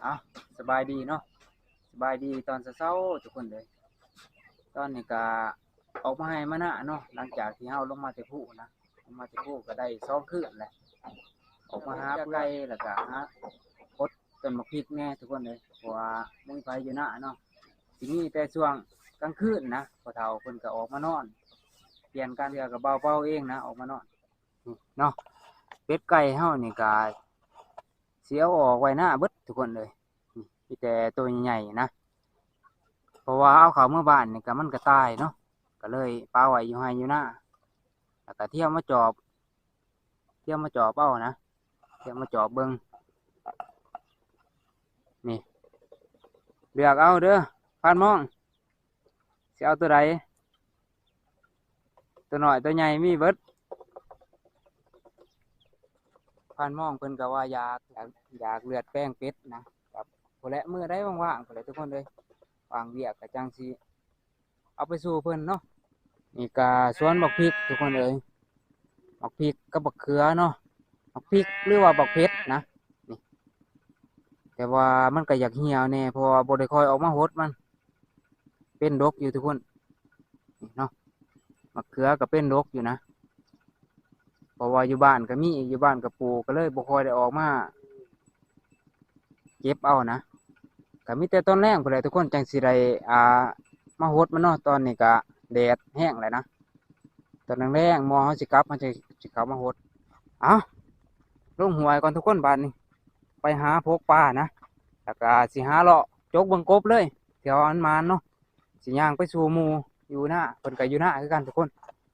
ເອົາ ສະບາຍດີເນາະ ສະບາຍດີຕອນເຊົ້າໆ ທຸກຄົນເອີຍ. ຕອນນີ້ກະອອກມາໄຮ່ມານາເນາະ ຫຼັງຈາກທີ່ເຮົາລົງມາແຕ່ພູນນະ ລົງມາແຕ່ພູກະໄດ້ສອງຄືນແຫຼະ ອອກມາຫາໄກ່ ແລ້ວກະຫາ ກົດຕົ້ນໝາກພິກແດ່ ທຸກຄົນເອີຍ ເພາະວ່າບໍ່ມີໃຜຢູ່ນາເນາະ ຊິມີແຕ່ຊ່ວງກາງຄືນນະ ພໍ່ເຖົ້າເພິ່ນກະອອກມານອນ ປ່ຽນກັນ ເທື່ອກະບ່າວເປົາເອງນະ ອອກມານອນ ນີ້ເນາະ. ເປັດໄກ່ເຮົານີ້ກະຊິເອົາອອກໄວ້ນາເບິດ ທຸກຄົນເອີຍ ນີ້ມີແຕ່ໂຕໃຫຍ່ໆນະ ເພາະວ່າເອົາເຂົ້າເມືອບ້ານນີ້ກະມັນກະຕາຍເນາະ ກະເລີຍປະໄວ້ຢູ່ໄຮ່ຢູ່ນາ ແລ້ວກະທຽວມາຈອບ ທຽວມາຈອບເອົານະ ທຽວມາຈອບເບິ່ງ ນີ້ ເລືອກເອົາເດີ ພານມອງ ຊິເອົາໂຕໃດ ໂຕນ້ອຍໂຕໃຫຍ່ມີເບິດ. ພານມອງເພິ່ນກະວ່າຢາກ ຢາກ ຢາກເລືອດແປງເປັດນະ ກະພຸ້ນແຫຼະ ມື້ໃດວ່າງໆພຸ້ນແຫຼະ ທຸກຄົນເອີຍ ວ່າງວຽກກະຈັ່ງຊິ ເອົາໄປສູ່ເພິ່ນເນາະ. ນີ້ກະສວນບັກພິກ ທຸກຄົນເອີຍ ບັກພິກກັບບັກເຂືອເນາະ ບັກພິກ ຫຼືວ່າບັກເຜັດນະ ນີ້ ແຕ່ວ່າມັນກະຢາກຫ່ຽວແດ່ ເພາະວ່າບໍ່ໄດ້ຄ່ອຍອອກມາຫົດມັນ ເປັນດົກຢູ່ ທຸກຄົນ ນີ້ເນາະ ບັກເຂືອກະເປັນດົກຢູ່ນະ ເພາະວ່າຢູ່ບ້ານກະມີ ຢູ່ບ້ານກະປູກ ກະເລີຍບໍ່ຄ່ອຍໄດ້ອອກມາ ເກັບເອົານະ ກະມີແຕ່ຕອນແລງພຸ້ນແຫຼະ ທຸກຄົນ ຈັ່ງຊິໄດ້ ອ່າ ມາຫົດມັນເນາະ. ຕອນນີ້ກະແດດແຮງແລ້ວນະ ຕອນແລງໆ ໝໍເຮົາຊິກັບ ເຮົາຈະ ຊິເຂົ້າມາຫົດ. ເອົາ ລົງຫ້ວຍກ່ອນ ທຸກຄົນ ບາດນີ້ ໄປຫາພົກປານະ ແລ້ວກະຊິຫາເລາະຈົກເບິ່ງກົບເລີຍ ເທື່ອວ່າມັນໝານເນາະ ຊິຍ່າງໄປສູ່ໝູ່ຢູ່ນາ ເພິ່ນກະຢູ່ນາຄືກັນ ທຸກຄົນ.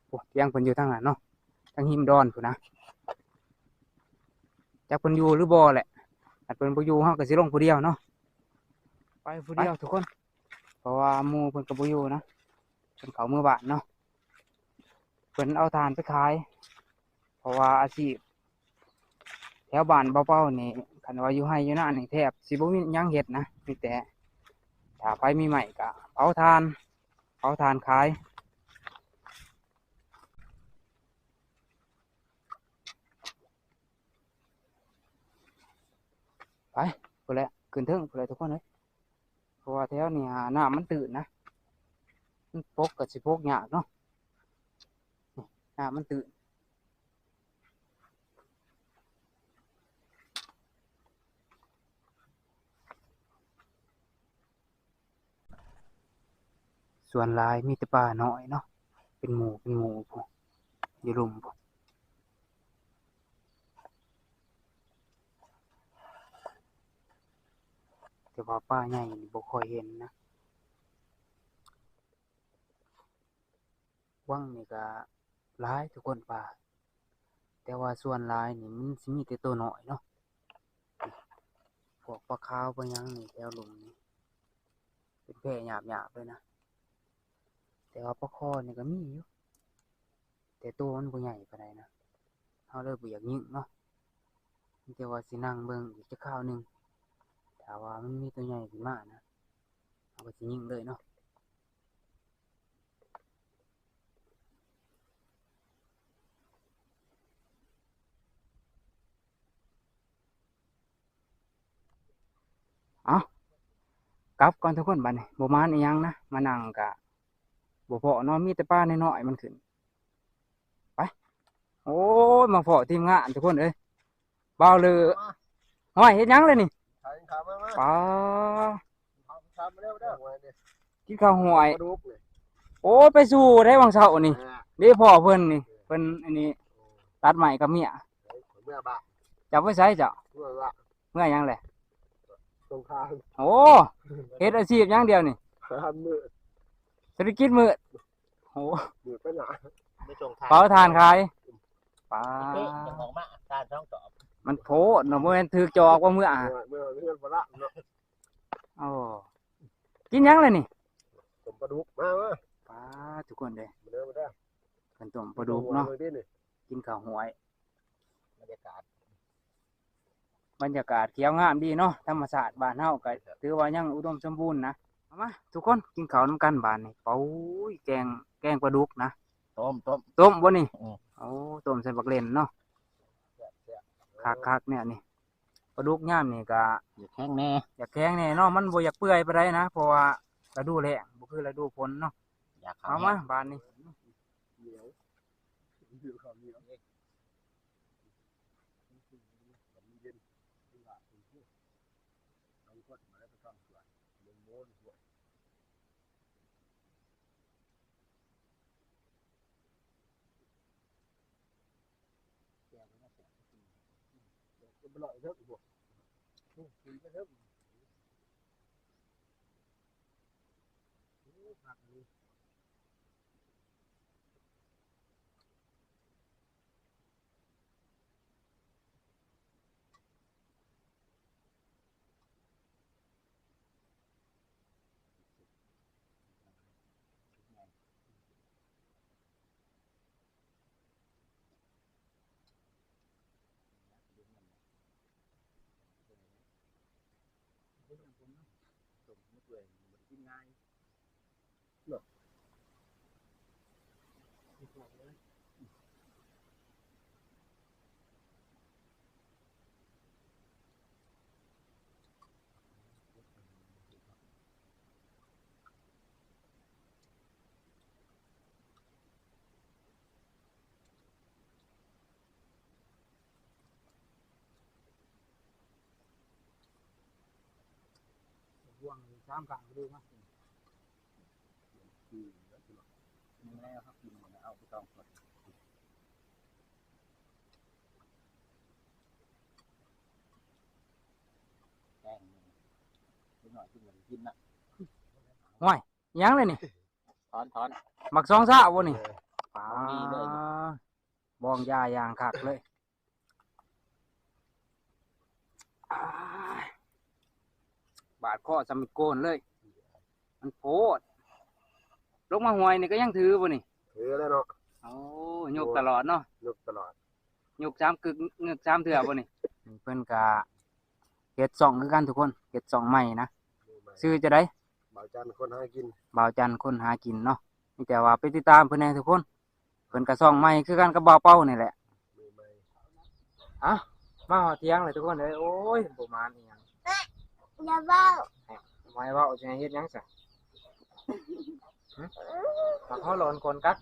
ໂອ້ ທຽງເພິ່ນຢູ່ທາງນັ້ນເນາະ ທາງຮິມດອນພຸ້ນນະ ຈັກເພິ່ນຢູ່ຫຼືບໍ່ແຫຼະ ຄັນເພິ່ນບໍ່ຢູ່ເຮົາກະຊິລົງຜູ້ດຽວເນາະ ໄປຜູ້ດຽວ ໄປ ທຸກຄົນ ເພາະວ່າໝູ່ເພິ່ນກະບໍ່ຢູ່ນະ ເພິ່ນເຂົ້າເມືອບ້ານເນາະ ເພິ່ນເອົາຖ່ານໄປຂາຍ ເພາະວ່າອາຊີບແຖວບ້ານບ່າວເປົານີ້ ຄັນວ່າຢູ່ໄຮ່ຢູ່ນານີ້ແທບຊິບໍ່ມີຫຍັງເຮັດນະ ມີແຕ່ຖ້າໃຜມີໄມ້ກະເຜົາຖ່ານ ເຜົາຖ່ານຂາຍ. ໄປ ພຸ້ນແຫຼະ ຂຶ້ນເທິງພຸ້ນແຫຼະ ທຸກຄົນເອີຍ ເພາະວ່າແຖວນີ້ຫານ້ຳມັນຕື້ນນະ ມັນປົກກະຊິປົກຍາກເນາະ ນີ້ ນ້ຳມັນຕື້ນ. ສ່ວນຫຼາຍມີແຕ່ປານ້ອຍເນາະ ເປັນໝູ່ເປັນໝູ່ພຸ້ນ ຢູ່ລຸ່ມພຸ້ນ ແຕ່ວ່າປາໃຫຍ່ນີ້ບໍ່ຄ່ອຍເຫັນນະ. ວັງນີ້ກະຫຼາຍ ທຸກຄົນ ປາ ແຕ່ວ່າສ່ວນຫຼາຍນີ້ມັນຊິມີແຕ່ໂຕນ້ອຍເນາະ ພວກປາຂາວປາຫຍັງນີ້ ແຖວລຸ່ມນີ້ເປັນແພຫຍາບໆເລີຍນະ ແຕ່ວ່າປາຄໍ່ນີ້ກະມີຢູ່ ແຕ່ໂຕມັນບໍ່ໃຫຍ່ປານໃດນະ ເຮົາເລີຍບໍ່ຢາກຍິງເນາະ ມີແຕ່ວ່າຊິນັ່ງເບິ່ງອີກຈັກຄາວໜຶ່ງ ຖ້າວ່າມັນມີໂຕໃຫຍ່ຂຶ້ນມານະ ເຮົາກະຊິຍິງເລີຍເນາະ. ເອົາ ກັບກ່ອນທຸກຄົນ ບາດນີ້ບໍ່ມານອີ່ຫຍັງນະ ມານັ່ງກະບໍ່ພໍ້ເນາະ ມີແຕ່ປານ້ອຍໆມັນຂຶ້ນ ໄປ ໂອ້ຍ ມາພໍ້ທີມງານທຸກຄົນເອີຍ ບ່າວເລີ ມາ ຫ້ອຍ ເຮັດຫຍັງລະນີ້ ຂາຍຂາມາ ມາ ປາ ຂາມາເລັວເດີ ກິນເຂົ້າຫ້ວຍ ປາດຸກນີ້ ໂອ້ ໄປສູ່ໄດ້ຫວ່າງເຊົ້ານີ້ ອ່າ ເດ້ພໍ້ເພິ່ນນີ້ ເອີ ເພິ່ນອັນນີ້ ຕັດໄມ້ກັບເມຍ ເອີ ເມືອບ້ານ ເຈົ້າໄປໃສເຈົ້າ ເມືອບ້ານ ເມືອຫຍັງແຫຼະ ສົງຄາມ ໂອ້ ເຮັດອາຊີບຫຍັງດຽວນີ້ ຄາມມືດ ທຸລະກິດມືດ ໂອ້ ມືດໄປໜ້າ ໄປສົ່ງຖ່ານ ເຜົາຖ່ານຂາຍ ປາ ເອີ ຈັ່ງອອກມາຖ່ານສອງຈອບ ມັນໂພດເນາະ ບໍ່ແມ່ນຖືກຈອກວ່າເມືອ ເມືອ ເມືອເຮືອນບໍ່ລະເນາະ ໂອ້ ກິນຫຍັງລະນີ້ ຕົ້ມປາດຸກ ມາ ມາ ປາ ທຸກຄົນເດ້ ມາເດີ ມາເດີ ເພິ່ນຕົ້ມປາດຸກເນາະ ກິນເຂົ້າຫ້ວຍ ບັນຍາກາດ ບັນຍາກາດຂຽວງາມດີເນາະ ທຳມະຊາດບ້ານເຮົາກະຖືວ່າຍັງອຸດົມສົມບູນນະ ເອົາມາ ທຸກຄົນ ກິນເຂົ້ານຳກັນບາດນີ້ ໂອ້ຍ ແກງ ແກງປາດຸກນະ ຕົ້ມ ຕົ້ມ ຕົ້ມບໍ່ນີ້ ອືມ ໂອ້ ຕົ້ມໃສ່ບັກເລັ່ນເນາະ ແຊບໆ ຄັກໆ ແນວນີ້ ປາດຸກຍາມນີ້ກະຢາກແຂງແດ່ ຢາກແຂງແດ່ເນາະ ມັນບໍ່ຢາກເປື່ອຍປານໃດນະ ເພາະວ່າລະດູແລ້ງ ບໍ່ຄືລະດູຝົນເນາະ. ຢາກເຂົ້າ ເອົາມາບາດນີ້ ຫ້ວຍ ອີຫຍັງເລີຍນີ້? ຖອນ ຖອນ ໝາກຊອງຊາວບໍ່ນີ້? ເອີ ປາ ຂອງດີເລີຍນີ້ ບອງຢາຢ່າງຄັກເລີຍ. ອ້າຍ ບາດຄໍສ່ຳມີດໂກນເລີຍ ມັນໂພດ. ລົງມາຫ້ວຍນີ້ກໍຍັງຖືບໍ່ນີ້? ຖືແລ້ວເນາະ. ໂອ້ ຍົກຕະຫຼອດເນາະ ຍົກຕະຫຼອດ ຍົກສາມກຶກ ຍົກສາມເທື່ອບໍ່ນີ້? ເພິ່ນກະເຮັດຊ່ອງຄືກັນທຸກຄົນ ເຮັດຊ່ອງໃໝ່ນະ. ຊື່ຈັ່ງໃດ? ບ່າວຈັນຄົນຫາກິນ ບ່າວຈັນຄົນຫາກິນເນາະ. ມີແຕ່ວ່າໄປຕິດຕາມເພິ່ນແດ່ທຸກຄົນ ເພິ່ນກະຊ່ອງໃໝ່ຄືກັນກັບບ່າວເປົານີ້ແຫຼະ. ເອົ້າ ມາຮອດຖຽງແລ້ວທຸກຄົນເອີຍ. ໂອ້ຍ ບໍ່ມານອີ່ຫຍັງ ຢ່າເວົ້າ ບໍ່ໃຫ້ເວົ້າ ຊິໃຫ້ເຮັດຫຍັງຊະ? ຫຶ ມາຂໍຫຼອນກ່ອນກັກ.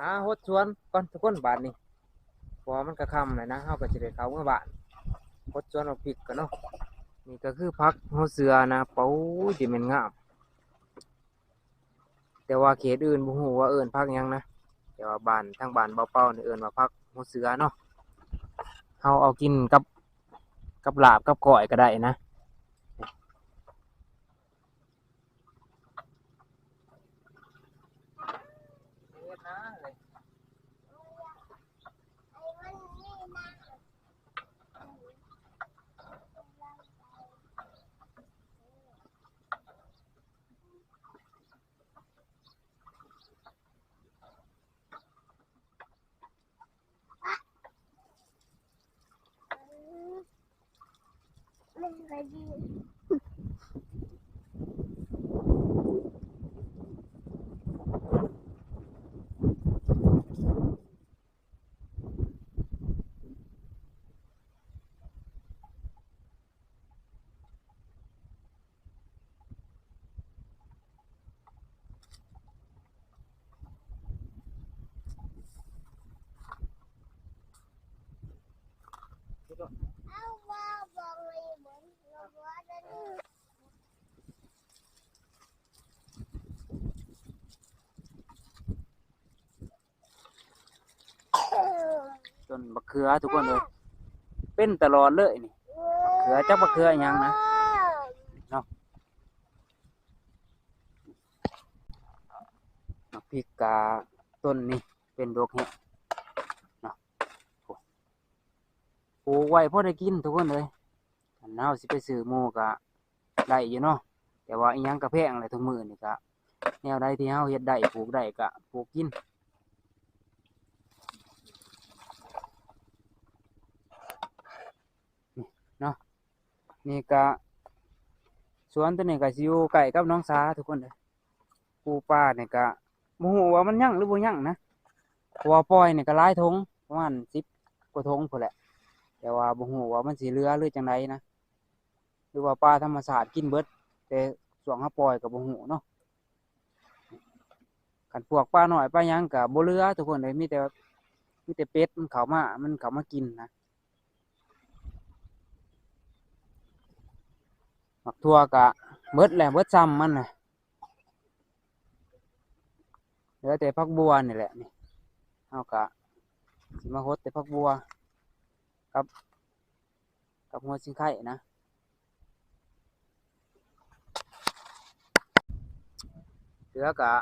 ຫາຫົດສວນກ່ອນທຸກຄົນບາດນີ້ ເພາະວ່າມັນກະຄ່ຳແລ້ວນະ ເຮົາກະຊິໄດ້ເຂົ້າເມືອບ້ານ ຫົດສວນໝາກພິກກ່ອນເນາະ. ນີ້ກະຄືຜັກຫົວເສືອນະ ໂອ້ຍ ຊິແມ່ນງາມ. ແຕ່ວ່າເຂດອື່ນບໍ່ຮູ້ວ່າເອີ້ນຜັກຫຍັງນະ ແຕ່ວ່າບ້ານ ທາງບ້ານບ່າວເປົານີ້ເອີ້ນວ່າຜັກ ຫົວເສືອເນາະ ເຮົາເອົາກິນກັບ ກັບລາບກັບກ້ອຍກໍໄດ້ນະ. ต้นบักเขือทุกคนเอ้ย เป็นตลอดเลยนี่ บักเขือ จักบักเขืออิหยังนะเนาะ. บักพริกกะต้นนี่เป็นดกแฮะเนาะ ปลูกไว้พอได้กินทุกคนเอ้ย คันเฮาสิไปซื้อหมู่กะได้อยู่เนาะ แต่ว่าอิหยังกะแพงแหละทุกมื้อนี่กะ แนวใดที่เฮาเฮ็ดได้ปลูกได้กะปลูกกิน นี่เนาะ นี่กะ สวนตัวนี้กะสิอยู่ใกล้กับหนองสาทุกคนเด้อ ปูปลานี่กะบ่ฮู้ว่ามันยังหรือบ่ยังนะ เพราะว่าปล่อยนี่กะหลายถง ประมาณสิบกว่าถงพู้นแหละ แต่ว่าบ่ฮู้ว่ามันสิเหลือหรือจั่งใดนะ หรือว่าปลาธรรมชาติกินเบิด แต่ช่วงเฮาปล่อยกะบ่ฮู้เนาะ. คันพวกปลาน้อยปลาหยังกะบ่เหลือทุกคนเอ้ย มีแต่ มีแต่เป็ดมันเข้ามา มันเข้ามากินนะ. หมากถั่วกะเบิดแล้ว เบิดซ่ำมันน่ะ เหลือแต่ผักบัวนี่แหละนี่ เฮากะสิมาหดแต่ผักบัวกับ กับหัวสิงไคนะ เหลือกะ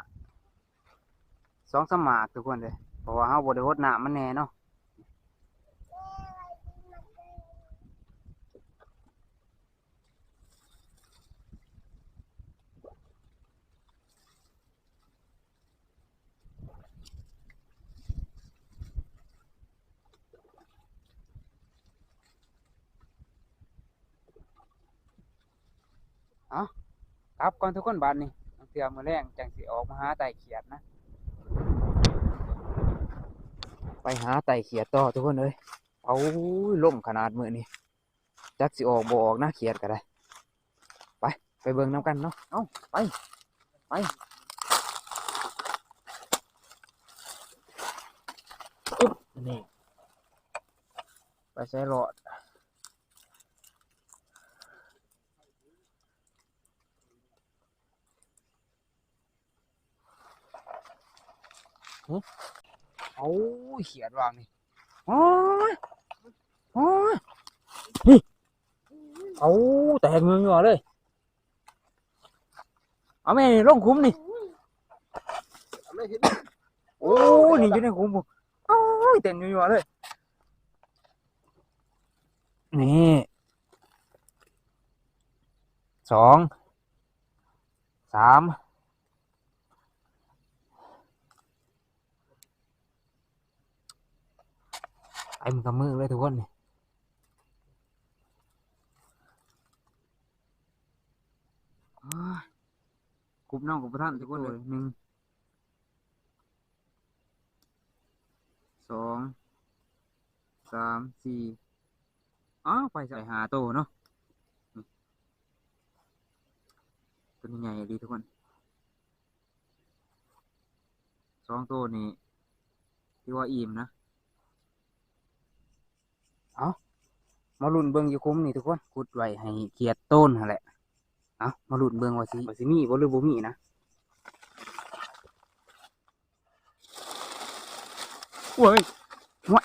สองสามหมากทุกคนเด้อ เพราะว่าเฮาบ่ได้หดน้ำมันแน่เนาะ. เอา กลับก่อนทุกคนบาดนี้ เทื่อมื้อแลงจั่งสิออกมาหาไต่เขียดนะ ไปหาไต่เขียดต่อทุกคนเอ้ย. โอ้ย ลมขนาดมื้อนี้ จักสิออกบ่ออกนะ เขียดก็ได้ ไป ไปเบิ่งนำกันเนาะ เอ้า ไป ไป อึ๊บ นี่ ไปใส่รอด หึ โอ้ย เขียดว่างนี่ โอ้ย โอ้ย นี่ โอ้ แตกยัวๆเลย เอาแม่นี่ลงขุมนี่ โอ้ย นี่อยู่ในขุมพุ้น โอ้ย เต็มยัวๆเลย นี่ สอง สาม ไอ้มันกำมือเลยทุกคนนี่ โอ้ย คุบน้องกับประท่านทุกคนเลย หนึ่ง สอง สาม สี่ อ้าว ไปใส่ห้าโตเนาะ นี่ ตัวนี้ใหญ่ดีทุกคน สองโตนี่ถือว่าอิ่มนะ เอา มาลุ้นเบิ่งอยู่ขุมนี่ทุกคน ขุดไว้ให้เขียดโตนหั่นแหละ เอา มาลุ้นเบิ่งว่าสิ ว่าสิมีบ่หรือบ่มีนะ โอ้ย โอ้ย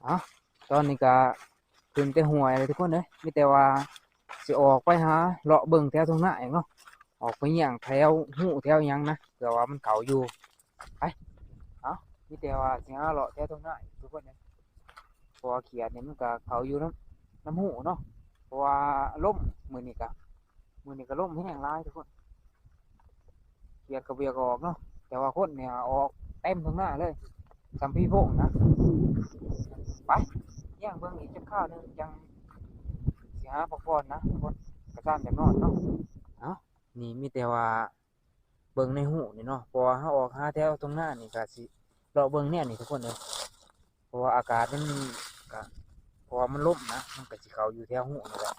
ເອົ້າ ຕອນນີ້ກໍຂຶ້ນແຕ່ຫ້ວຍແລ້ວທຸກຄົນເອີຍ ມີແຕ່ວ່າຊິອອກໄປຫາເລາະເບິ່ງແຖວທົ່ງນາເອງເນາະ ອອກໄປຍ່າງແຖວຮູແຖວຫຍັງນະ ເພື່ອວ່າມັນເຂົ້າຢູ່. ໄປ ເອົ້າ ມີແຕ່ວ່າຊິຫາເລາະແຖວທົ່ງນາທຸກຄົນເອີຍ ເພາະວ່າຂຽດນີ້ມັນກໍເຂົ້າຢູ່ນຳ ນຳຮູເນາະ ເພາະວ່າລົມ ມື້ນີ້ກໍ ມື້ນີ້ກໍລົມແຮງຫຼາຍທຸກຄົນ ຂຽດກໍບໍ່ຢາກອອກເນາະ ແຕ່ວ່າຄົນນີ້ອອກເຕັມທົ່ງນາເລີຍ ສ່ຳຜີໂພງນະ. ໄປ ຍ່າງເບິ່ງອີກຈັກຄາວໜຶ່ງ ຈັ່ງຊິຫາພັກຜ່ອນນະທຸກຄົນ ກະຊານຢາກນອນເນາະ. ເອົ້າ ນີ້ມີແຕ່ວ່າເບິ່ງໃນຮູນີ້ເນາະ ເພາະວ່າເຮົາອອກຫາແຖວທົ່ງນານີ້ກະຊິເລາະເບິ່ງແນວນີ້ທຸກຄົນເອີຍ ເພາະວ່າອາກາດມັນກະ ເພາະວ່າມັນລົມນະ ມັນກະຊິເຂົ້າຢູ່ແຖວຮູນີ້ແຫຼະ.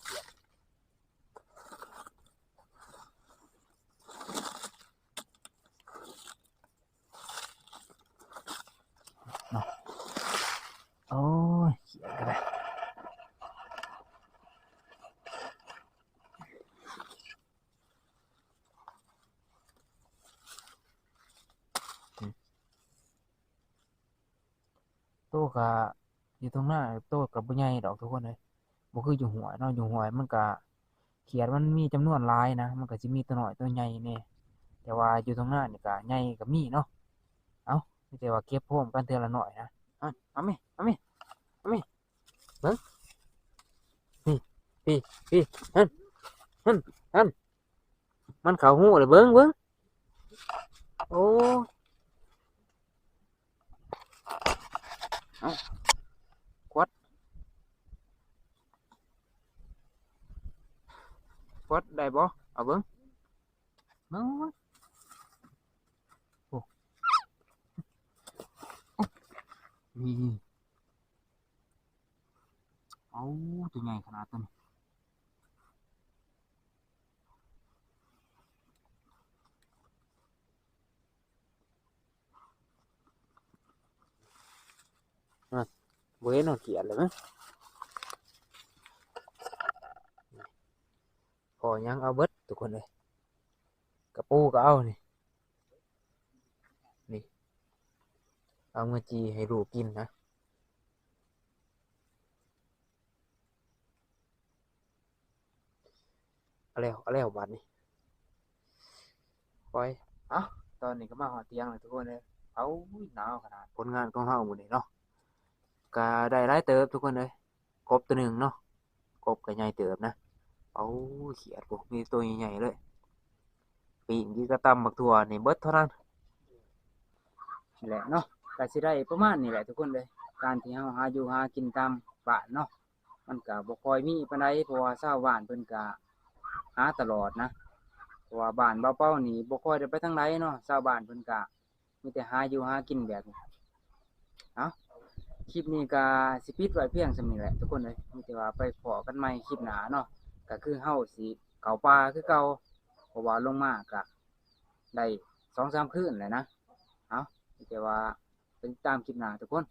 ເນາະ ໂອ້ຍ ຂຽດກໍໄດ້ ໂຕກະຢູ່ທົ່ງນາ ໂຕກະບໍ່ໃຫຍ່ດອກທຸກຄົນເອີຍ ບໍ່ຄືຢູ່ຫ້ວຍເນາະ ຢູ່ຫ້ວຍມັນກະ ຂຽດມັນມີຈຳນວນຫຼາຍນະ ມັນກະຊິມີໂຕນ້ອຍໂຕໃຫຍ່ແດ່ ແຕ່ວ່າຢູ່ທົ່ງນານີ້ກະໃຫຍ່ກະມີເນາະ. ເອົ້າ ມີແຕ່ວ່າເກັບໂຮມກັນເທື່ອລະໜ້ອຍນະ ເອົາ ເອົາແມ ເອົາແມ ເອົາແມ ເບິ່ງ ນີ້ ພີ້ ພີ້ ຫັ້ນ ຫັ້ນ ຫັ້ນ ມັນເຂົ້າຮູແລ້ວ ເບິ່ງ ເບິ່ງ ໂອ້ຍ ເອົ້າ ຂວັດ ຂວັດໄດ້ບໍ່? ເອົາເບິ່ງ ເບິ່ງ ໂອ້ ນີ້ ເອົາ ຕົວໃຫຍ່ຂະໜາດຕົວນີ້ ອະ ບໍ່ເຫັນຮອດຂຽດເລີຍນະ ພໍຫຍັງເອົາເບິດທຸກຄົນເອີຍ ກະປູກໍເອົານີ້ ນີ້ ເອົາມາຈີ່ໃຫ້ລູກກິນນະ. ເອົາແລ້ວ ເອົາແລ້ວບາດນີ້ ປ່ອຍ ເອົ້າ ຕອນນີ້ກໍມາຮອດທ່ຽງແລ້ວທຸກຄົນເອີຍ ເອົາ ໜາວຂະໜາດ ຜົນງານຂອງເຮົາມື້ນີ້ເນາະ ກໍໄດ້ຫຼາຍເຕີບທຸກຄົນເອີຍ ກົບໂຕໜຶ່ງເນາະ ກົບກໍໃຫຍ່ເຕີບນະ ເອົາ ຂຽດ ໂອ້ ມີແຕ່ໂຕໃຫຍ່ໆເລີຍ ປີ້ງກິນກັບຕຳບັກຖົ່ວນີ້ເບິດເທົ່ານັ້ນ ນີ້ແຫຼະເນາະ ກໍຊິໄດ້ປະມານນີ້ແຫຼະທຸກຄົນເອີຍ ການທີ່ເຮົາຫາຢູ່ຫາກິນຕາມບ້ານເນາະ ມັນກະບໍ່ຄ່ອຍມີປານໃດ ເພາະວ່າຊາວບ້ານເພິ່ນກະຫາຕະຫຼອດນະ ເພາະວ່າບ້ານບ່າວເປົານີ້ບໍ່ຄ່ອຍໄດ້ໄປທາງໃດເນາະ ຊາວບ້ານເພິ່ນກະມີແຕ່ຫາຢູ່ຫາກິນແບບນີ້. ເອົ້າ ຄລິບນີ້ກະຊິປິດໄວ້ພຽງສ່ຳນີ້ແຫຼະທຸກຄົນເອີຍ ມີແຕ່ວ່າໄປພໍ້ກັນໃໝ່ຄລິບໜ້າເນາະ ກະຄືເຮົາຊິເຂົ້າປ່າຄືເກົ່າ ເພາະວ່າລົງມາກະໄດ້ສອງສາມຄືນແລ້ວນະ. ເອົ້າ ມີແຕ່ວ່າໄປຕິດຕາມຄລິບໜ້າທຸກຄົນ.